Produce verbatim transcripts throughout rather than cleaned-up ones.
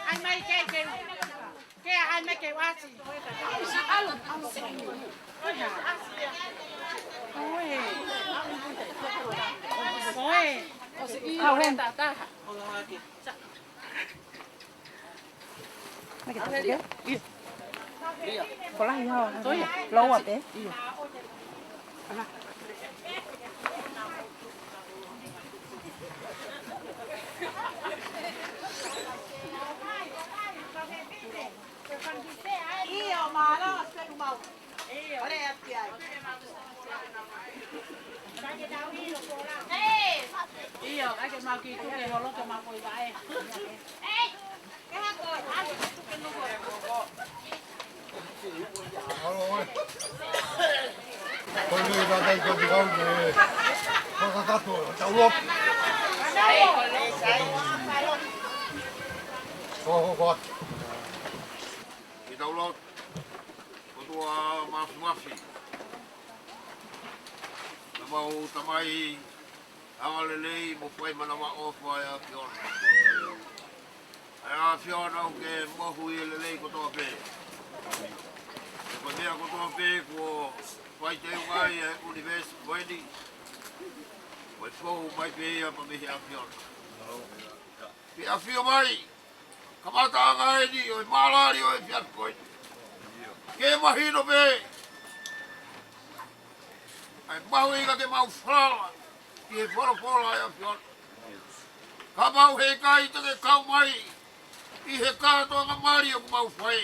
ʻAi mai ke, ke, ke ʻai mai ke ʻasi. Oi. Oi. Kau hen. Mai ke tau ke. Ko lahi hao. Loa pē. ʻIo, mālō, ʻosi pē ʻumau. ʻIo, ʻai ke mau ki tuke holo ke mau koi vaʻe. Ko e nei tātai ko te kau ke fakakakato, tau lotu. Ko, ko, ko. Ke tau lotu. ʻOtua Māfimafi. Naʻa mau Tamai, anga lelei mo fai manavaʻofa ʻa e ʻAfiona. ʻA e ʻAfiona ʻoku ke mohu ʻi he lelei kotoa pē. Ko e meʻa kotoa pē kuo fai teunga ai ʻa e ʻunivēsi ko eni, ko e fou mai pē ia pea mei he ʻAfiona. Pea ʻafio mai, kamataʻanga eni ʻo e mālali ʻo e efiafi ko eni. Ke mahino pē ʻa e mahuʻinga ke mau falala ki he folofola ʻa e ʻAfiona. Kapau heʻikai te ke kau mai ʻi he kātoanga mali ʻoku mau fai,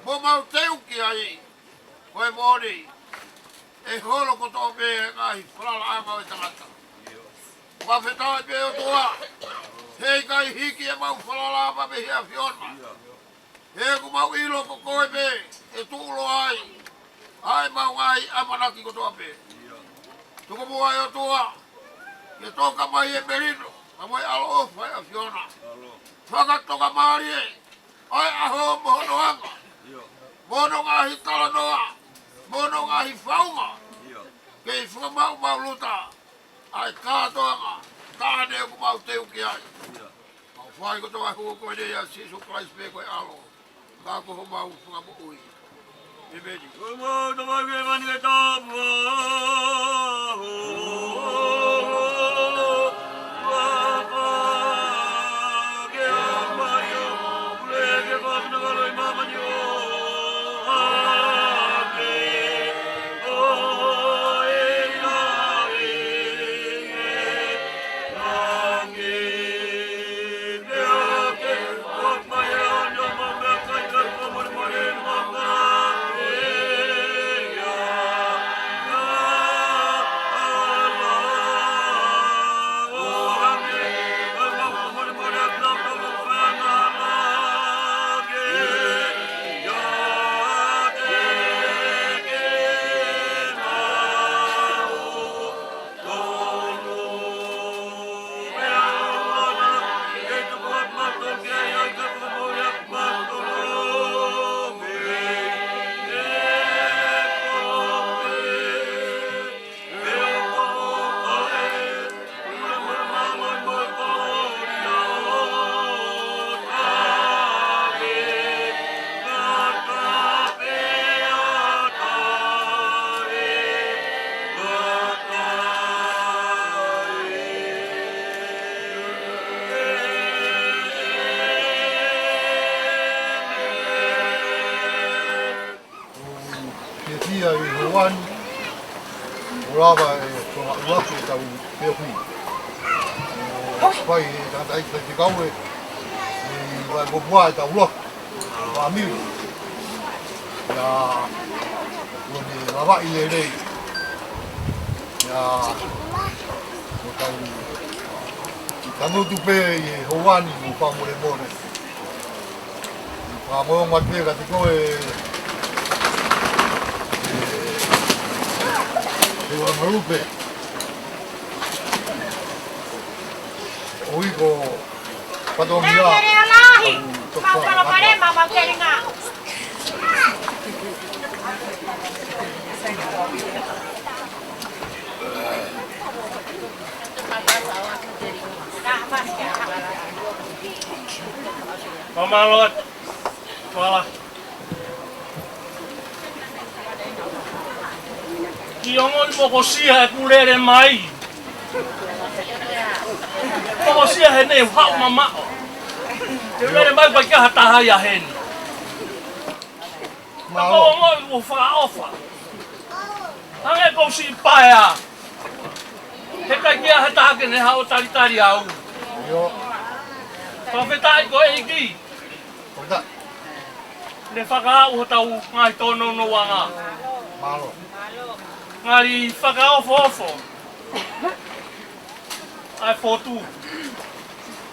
mo mau teu ki ai, ko e moʻoni, ʻe holo kotoa pē ʻa e ngaahi falalaʻanga ʻo e tangata. Fakafetaʻi pē ʻOtua, heʻikai hiki ʻemau falala pea mei he ʻAfiona. He ʻoku mau ʻilo ko koe pē ʻe tuʻuloa ai ʻa ʻemau ngaahi ʻamanaki kotoa pē. Tuku muʻa ʻe ʻOtua, ke toka mai e melino, pea mo e ʻaloʻofa ʻa e ʻAfiona. Fakatokamālie ʻa e ʻaho mo hono anga, mo hono ngaahi talanoa, mo hono ngaahi faunga. Kei fakamaʻumaʻuluta ʻa e kātoanga, taʻane ʻoku mau teu ki ai. Mau fai kotoa e hū ko eni ʻia Sīsū Kalaisi pē ko e ʻAlo, ka ko homau Fakamoʻui. ʻĒmeni. Ko homau Tamai ʻoku ʻi he langi, ke tapuhā ho huafa, ke hoko mai hoʻo puleʻanga, ke fai ho finangalo ʻi māmani ʻo hangē ko ia ʻi he langi. ʻOku fiefia ʻi he ʻaho ni, ʻo lava e fakaʻuaʻi ʻetau feohi. ʻOku fai ʻe he tangataʻeiki faifekau ʻi he vahe kuo pau ʻetau lotu fāmili. Pea kuo ne lavaʻi lelei. ʻA, ʻoku tau tangutu pē ʻi he houa ni, mou fakamolemole. Fakamolemole atu pē kiate koe, ʻe, ʻe Uamalupe. ʻOi ko Fatongia. Lele lahi. Mau palopalema, mau telinga. Mālō atu. Mālō. ʻI he ongo ni mokosia ʻeku lele mai. Mokosia he ne haʻu mamaʻo. Te u lele mai pea ʻikai ha taha ia heni. Mālō. Ka ko ongo ʻi ʻo fakaʻofa. Hangē ko siʻi paea. He ʻikai ke ʻi ai ha taha ke ne haʻu ʻo talitali au. ʻIo. Fakafetaʻi ko e ʻEiki. Fakafetaʻi. Ne fakaaʻu hotau ngaahi tōnounoua. Mālō. Ngali fakaofoofo ʻa e fotu.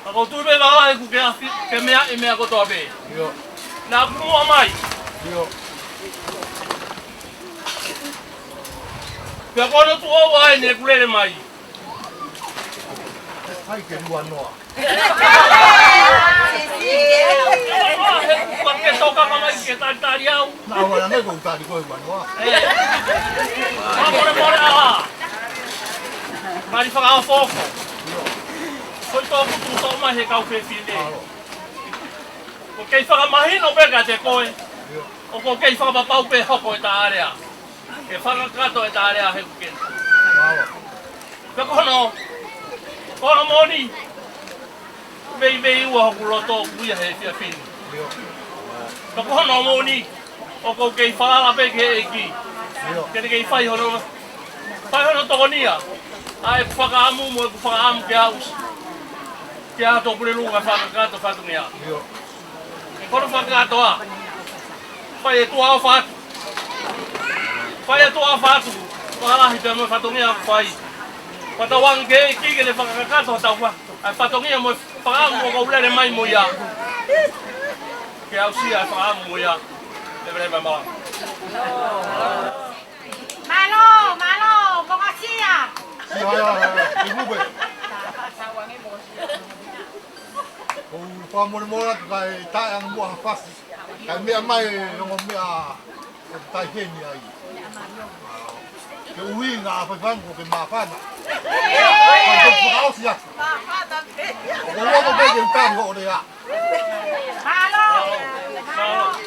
Ka ko e tui pē vā he ʻoku ke afi, ke meaʻi meʻa kotoa pē. ʻIo. Naʻa ku muʻa mai. ʻIo. Pea ko hono tuʻo ua eni ʻeku lele mai. Hai ke lua noa. Ke toka ka mai ke talitali au. Naʻa ʻoua naʻa mei ko tali ko e ua noa. ʻE. Mālō, mālō, ʻa. Mālō fakaofoofo. Ko e tō kutu tō mai he kau fefine. Mālō. ʻOku kei fakamahino pē kiate koe. ʻIo. ʻOku kei fakapapau pē hoko e tā lea. Ke fakakakato e tā lea he ʻoku ke. Mālō. Ka ko hono, ko hono moʻoni. Veiveiua hoku loto ʻoku ʻi he efiafi ni. ʻIo. Ka ko hono moʻoni. ʻOku ou kei falala pē ki he ʻEiki. ʻIo. Ke ne kei fai hono, fai hono tokonia ʻa ʻeku fakaʻamu mo ʻeku fakaʻamu ke aʻusia. Ke ʻa Tupulelulu ke fakakakato fatongia. ʻIo. Ko hono fakakakato ʻa. Fai e tuʻa ʻofa atu. Fai e tuʻa ʻofa atu. Fakalahi pea mo e fatongia ʻoku fai. Fakatauange ki he ʻEiki ke ne fakakakato hotau fa-, ʻa e fatongia mo e fakaʻamu ʻoku ou lele mai mo ia. Ke aʻusia e fakaʻamu mo ia. Leveleva mai. Mālō, mālō, mokosia. Ia, ia, ia, ʻi Lupe. ʻOku ou fakamolemole atu kae taʻeʻaonga muʻa ha fasi. Kae meʻa mai e ongo meʻa ʻoku taʻeheni ai. Ke ui ngā faifangu ko ke māfana. Kae toki fakaʻosi atu. ʻOku ou ʻofa pē ke u tali hoʻo lea. Mālō.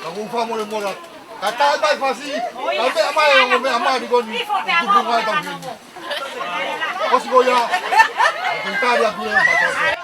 Ka ʻoku ou fakamolemole atu. Ka taʻe mai fasi, ka meʻa mai e ongo meʻa mali ko eni, tupu ngai tau heni. ʻOsi ko ia, ʻoku ou tali atu e pata.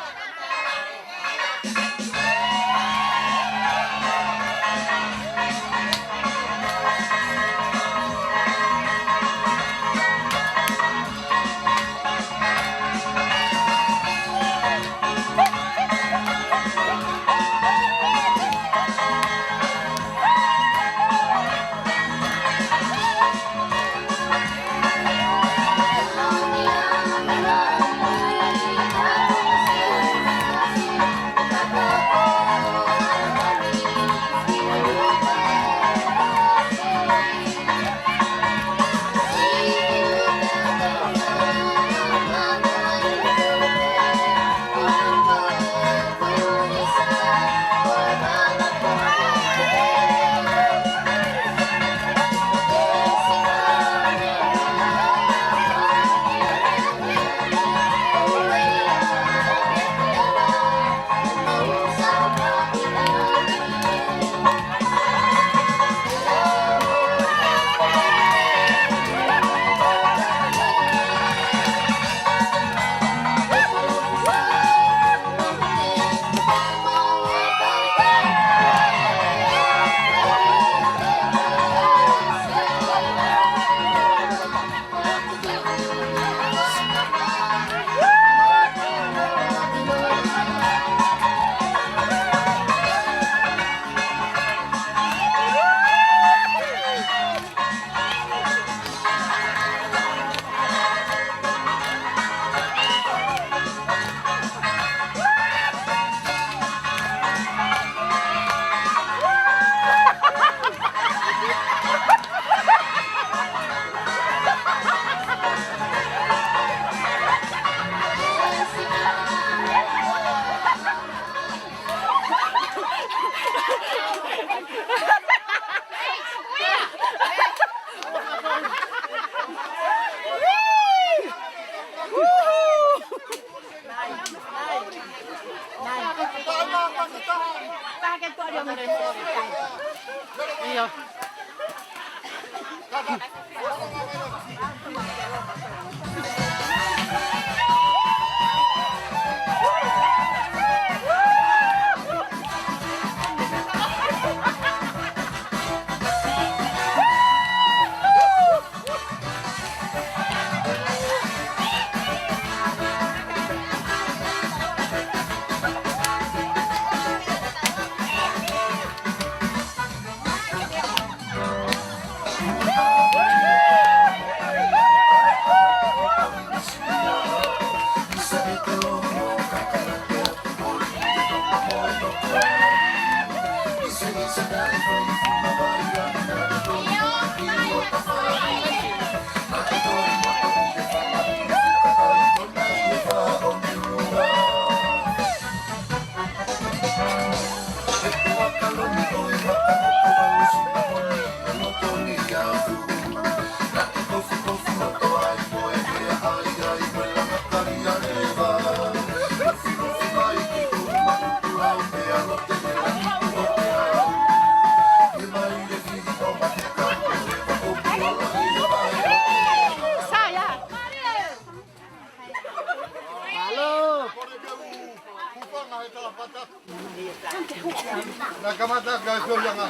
Naʻe kamata ʻa e feohiʻanga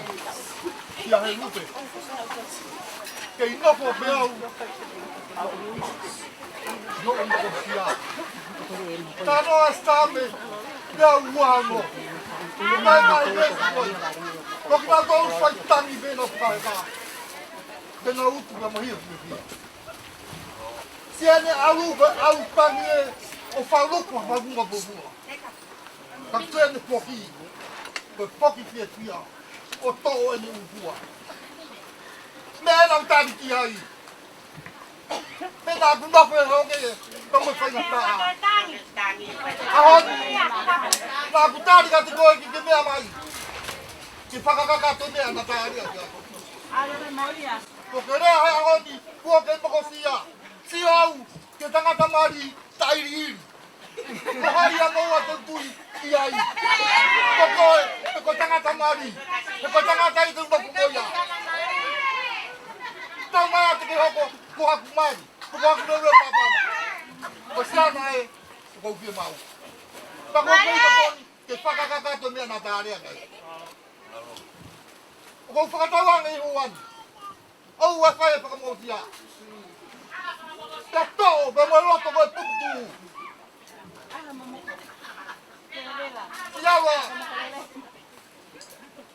ia he lupe. Kei nofo pē au. Noʻo mo ko sia. Tano a stame. Pea ua mo. Mai mai pē ko. Ko kinautolu fai tangi pē na fai pā. Pea na utu pea mahia fia fia. Siʻene ʻalu pē ʻalu tangi ē ʻo faluku a faluku a fofua. Ka ko ʻene poki, ko e poki fiefia ʻo toʻo ʻene ʻupua. Meʻa naʻa ku tali ki ai. Meʻa naʻa ku nofo ʻo ke, ka mo e faingataʻa. ʻAho ni, naʻa ku tali kiate koe ke ke meʻa mai. Ke fakakakato e meʻa naʻa tali ʻaki au. Ko ke lea he ʻaho ni, kuo ke mokosia. Sio au, ke tangata mali, taʻiliʻili. Ko hai ʻa ngoua te u tui ki ai? Ko koe, he ko e tangata mali. He ko e tangata ʻi te u nofo mo ia. Tau mai atu ke hoko, ko haku mali. Ko haku lele papa. Ko siana ē, ko u fie mau. Ka ko koe ko koe, ke fakakakato e meʻa naʻa tali ʻaki ai. Ko u fakatauange ʻi huan. ʻOua ʻe fai e fakamoʻusia. Pea toʻo, pea mo e loto ko e puputu. Siaua.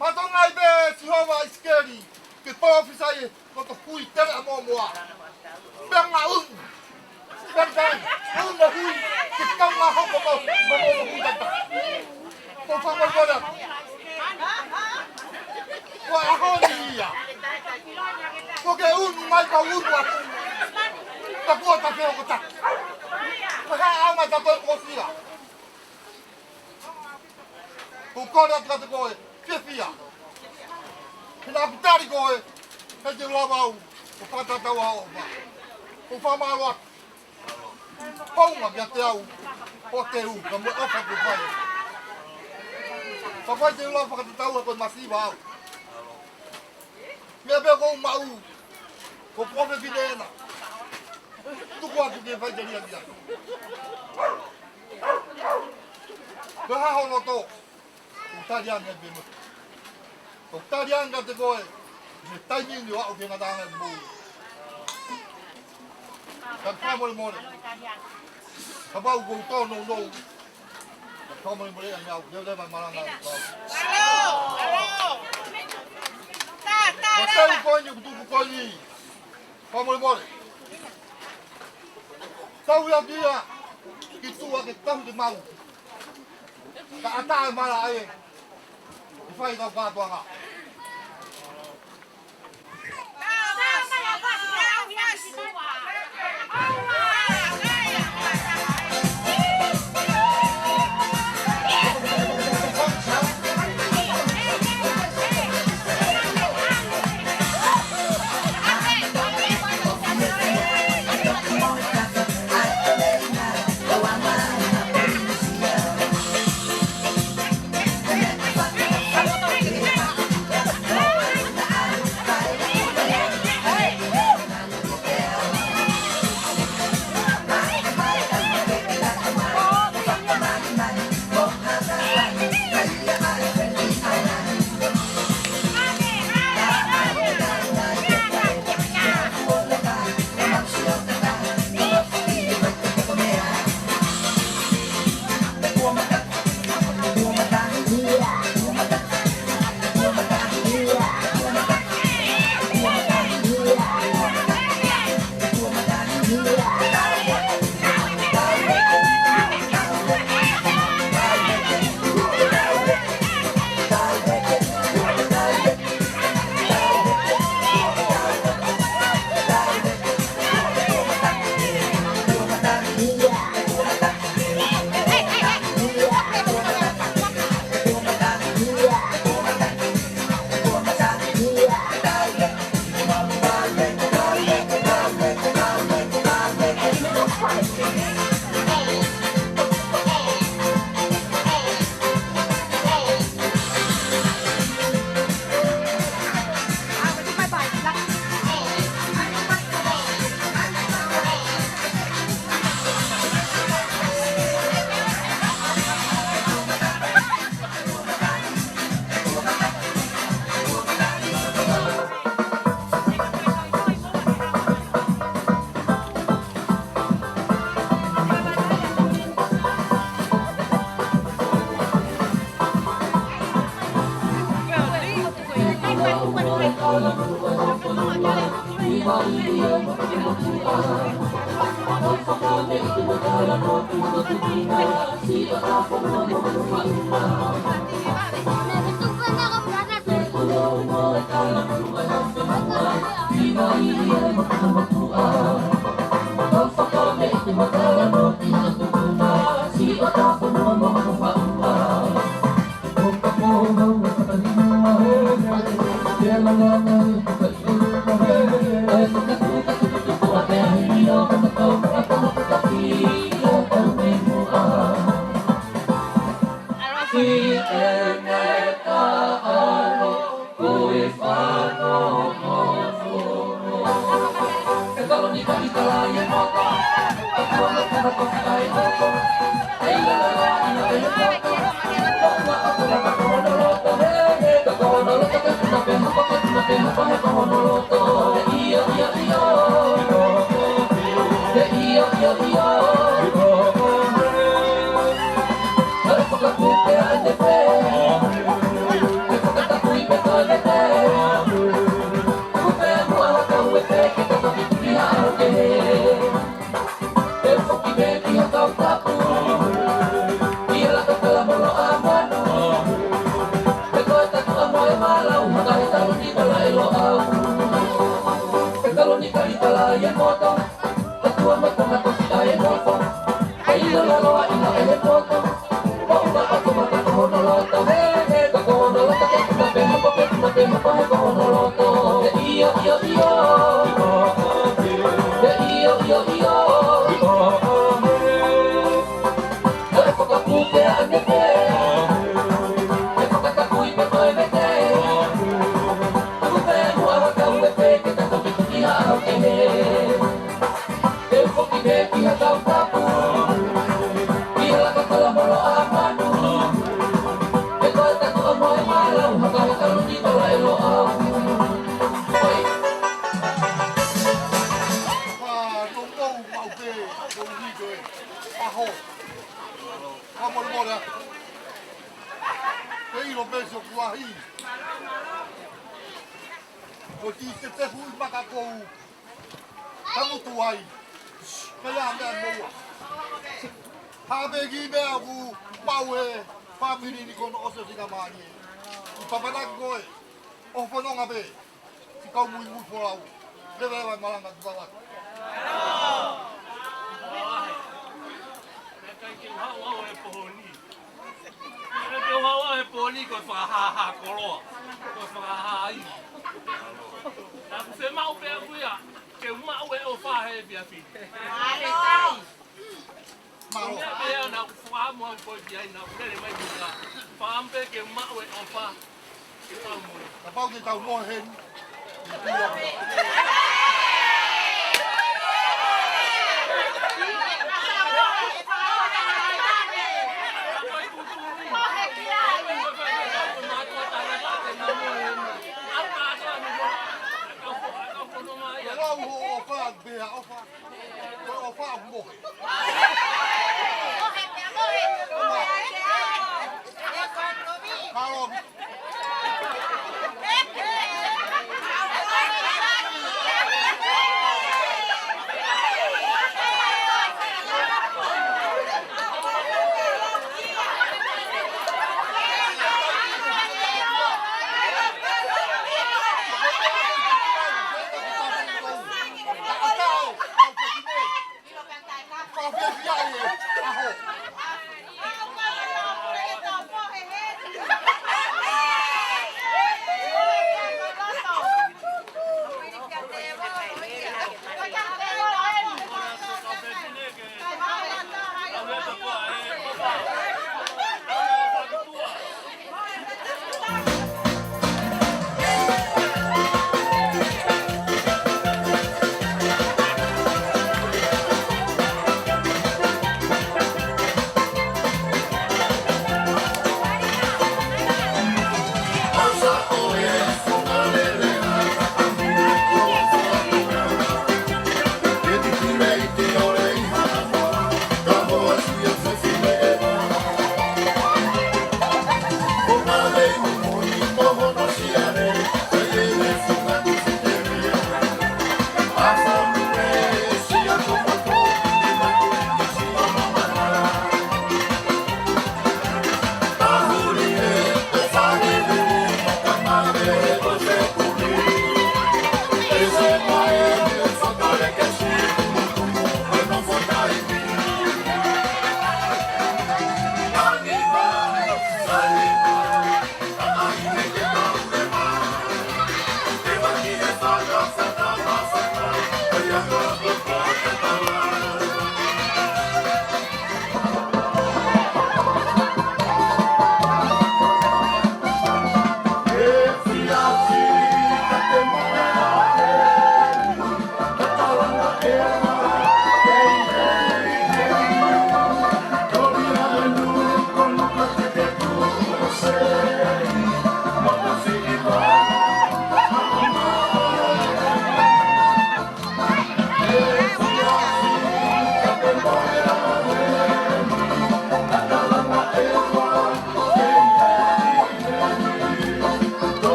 Matonga ai pē Sihova ʻIsikeli, ke palōfisai e loto hui tele ʻa momoa. Pea ngā unu. Pea ngā unu hui, ke kau ngā hoko mo, mo, mo, mo, mo, mo, Ko fanga kore. Ko e ʻaho ni ia. Ko ke unu mai ka unu atu. Ka kuo ta feo ko ta. Ko e hā ʻaonga ta toi ko fia. Ko kore atu ka te koe. Fiefia. He naʻa ku tali koe. He te lava au. Ko fakatatau au. Ko fakamālō atu. Paunga kiate au, ʻo te u, ka mo e ʻofa ke fai. Ka fai te u lau fakatatau ha ko e masiva au. Meʻa pē ko u maʻu, ko Pōpepine ena. Tuku atu ke fai te lia kia. Ko e hā ho loto. Ko u tali ange pē mo. Ko u tali ange kiate koe, he taimi ni ʻo aʻu ki he ngataʻanga ʻo e moʻui. Ka fakamolemole. Kapau ko u tōnounou. Ka fakamolemole ange au, lele mai malanga ʻi kau. Ko tau ko eni, ko tuku ko eni. Fakamolemole. Tau ia kia, ki tuʻa ke tau te mau. Ka ʻatā e mala ē. ʻI fai kau kātoanga. Ko e kiʻi tetefu ʻi maka kou. Ka mutu ai. Ka ia mea moua. Hā pē kiʻi meʻa ʻoku maʻu ʻe he fāmili ni ko hono ʻosiʻosi ka mālie. ʻI papanaki ko ē. ʻO fononga pē. Siʻi kau muimui folau. Leve leva e malanga ki vavaki. Meʻakai ke u haʻu au he pooni. Meʻakai ke u haʻu au he pooni ko e fakahāhā koloa. Ko e fakahā ai. Naʻa ku fiemaʻu pē ʻaku ia ke u maʻu e ʻofa he efiafi ni. Mālō. Mālō. Ko e meʻa pē ia naʻa ku fakaʻamu au ko e ki ai naʻa ku lele mai muka. Fakaʻamu pē ke u maʻu e ʻofa. Kapau te tau mohe heni. Ko e lau ho ʻofa, pea ʻofa. Ko e ʻofa mohe. Mālō.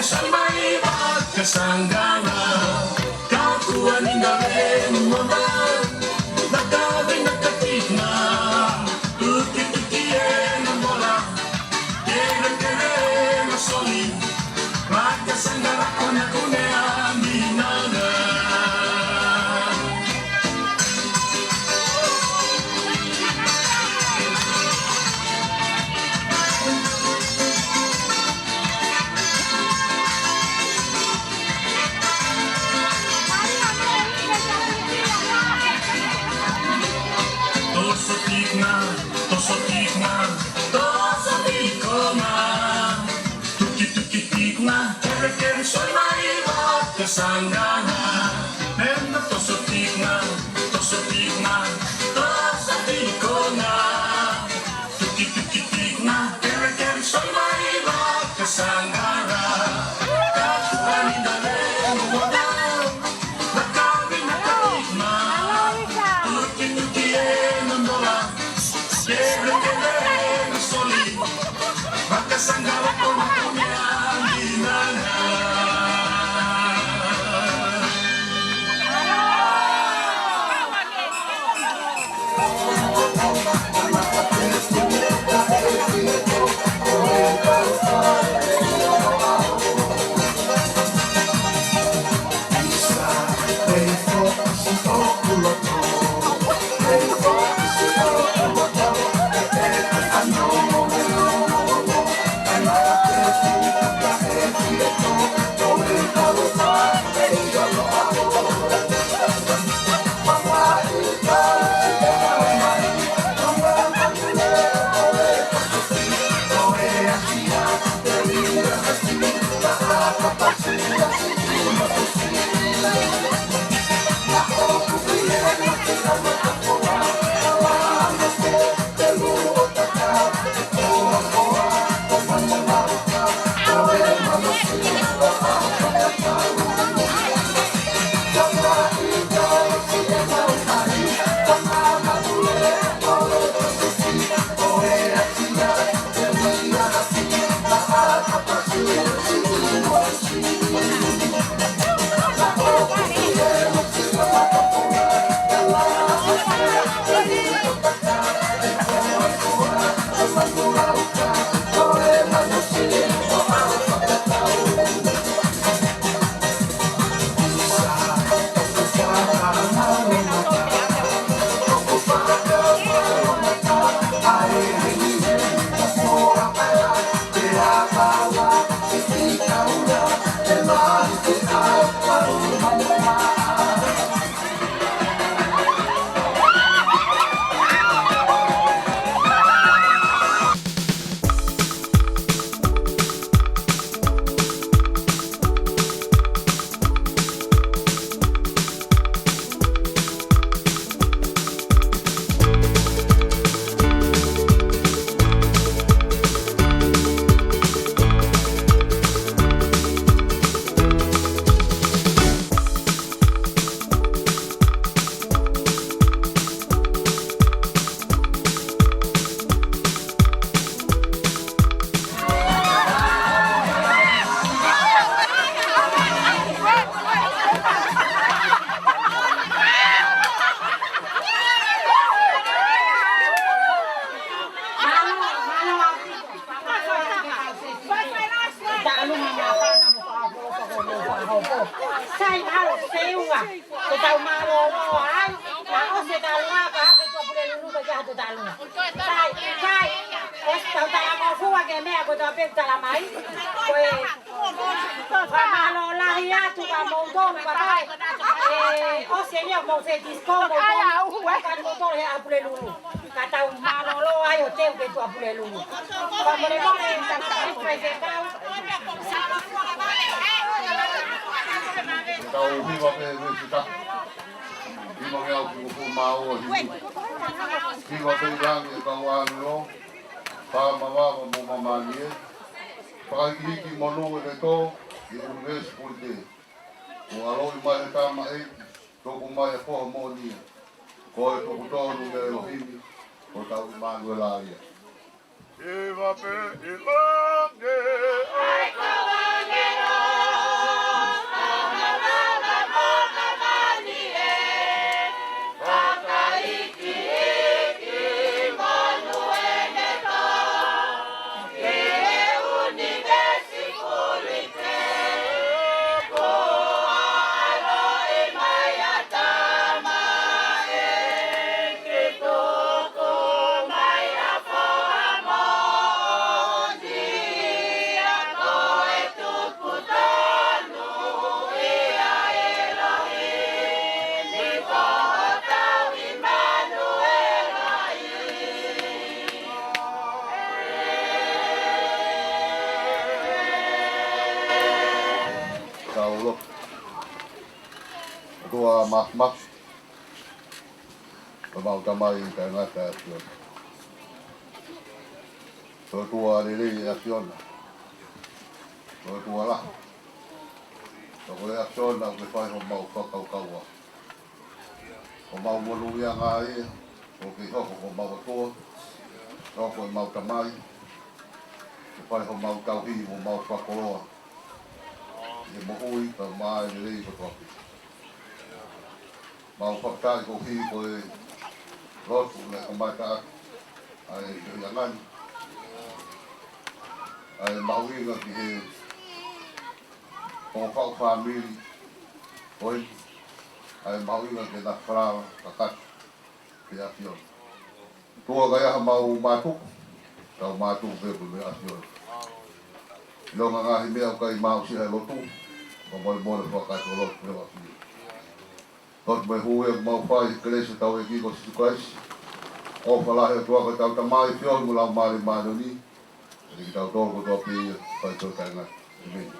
Sai mai Vaka Sangara, ka kuo ʻi ai ʻene lēngoda, na kave na katikna, tukituki ʻena mola, kelekele ʻena soli, Vaka Sangara ko ʻena kuneangi nana. Toso tikna, toso tikna, toso tikna. Tukituki tikna, kelekele sai mai Vaka Sangara. Mena toso tikna, toso tikna, toso tikna. Tukituki tikna, kelekele sai mai Vaka Sangara. Ka kuo ʻi ai ʻene lēngoda, na kave na katikna, tukituki ʻena mola, kelekele ʻena soli, Vaka Sangara ko ʻena kuneangi nana. Sai, mālō, seiunga. Ko ʻetau mālōlō ai, naʻe ʻosi ʻetau ngāue, ka ke tuʻa Pulelulu ka ke ʻatu talu. Sai, sai, ʻosi ʻetau talangofua ki he meʻa ko ʻetau pē tala mai. Ko e fakamālō lahi atu kia moutolu ka kai. ʻE, ʻosi eni ʻoku mou fie disco moutolu, ʻoku ʻikai moutolu he ʻaho Pulelulu. Ka tau mālōlō ai ʻo teu ke tuʻa Pulelulu. Fakamolemole, tau fai fekau. Tau hiva pē veesi taha. Hiva ngeau ki upu mā ua hiva. Hiva pē langi e kau ʻāngelo. Pā mavava mo māmani ē. Fakahikihiki monū ʻi he tō ʻi he ʻunivēsi pulite. Kuo ʻaloʻi mai e tamaiki, tuku mai e foha moʻoni ia. Ko e tuku tonu mei he ʻElohimi, ko hotau ʻImanuela ia. Hiva pē ʻi langi, ʻa e kau ʻāngelo. Tau lotu. ʻOtua Māfimafi, ko homau Tamai taʻengata ʻa e ʻAfiona. Ko e ʻOtua lelei ʻa e ʻAfiona. Ko e ʻOtua lahi. Ko e ʻAfiona ʻoku ke fai homau fakakaukaua. Ko homau monūʻiaʻanga ia, ʻoku ke hoko ko homau ʻOtua, hoko ko homau Tamai, ke fai homau tauhi mo homau fakakoloa ʻi he moʻui pea mo e lelei kotoa pē. Mau fakafetaʻi koeʻuhi ko e lotu naʻe kamata ʻaki ʻa e feohiʻanga ni, ʻa e mahuʻinga ki he ongo faʻu fāmili ko eni, ʻa e mahuʻinga ke na falala kakato ki he ʻAfiona. ʻOtua, ka ʻi ai haʻamau mātuku, tau mātuku pē mo e ʻAfiona. ʻIlonga ngaahi meʻa ʻoku ʻikai maʻu siʻi he lotu, fakamolemole fakakakato lotu ki he ʻAfiona. Lotu mo e hū ʻoku mau fai ʻi he kelesi ʻa hotau ʻEiki ko Sīsū Kalaisi, ʻofa lahi ʻa e ʻOtua ko hotau Tamai, feohi mo e Laumālie Māʻoniʻoni, ʻiate kitautolu kotoa pē ia, fai pē ʻo taʻengata. ʻĒmeni.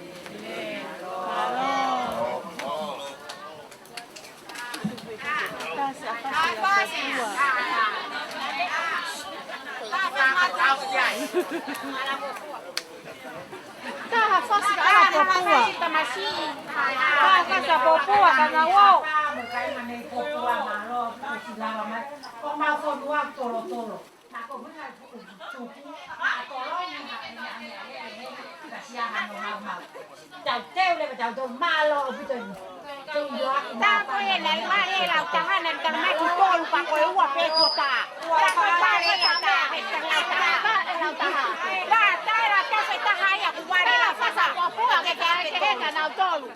Taha fasi ka ala pōpua. Taha fasi ka pōpua ka ngau. Tau teu leva, tau teu mālō ʻaupito ni. Tau teu ʻi ai e nai male lau taha na, tau mai ki tolu ka ko e ua pē kuo tā. Ka ko e tā pē ia tā, pē tā lau taha. Lau taha. Lau taha, lau taha, lau taha ia kuo vale lau taha. Pua ke tā pē tā nau tolu.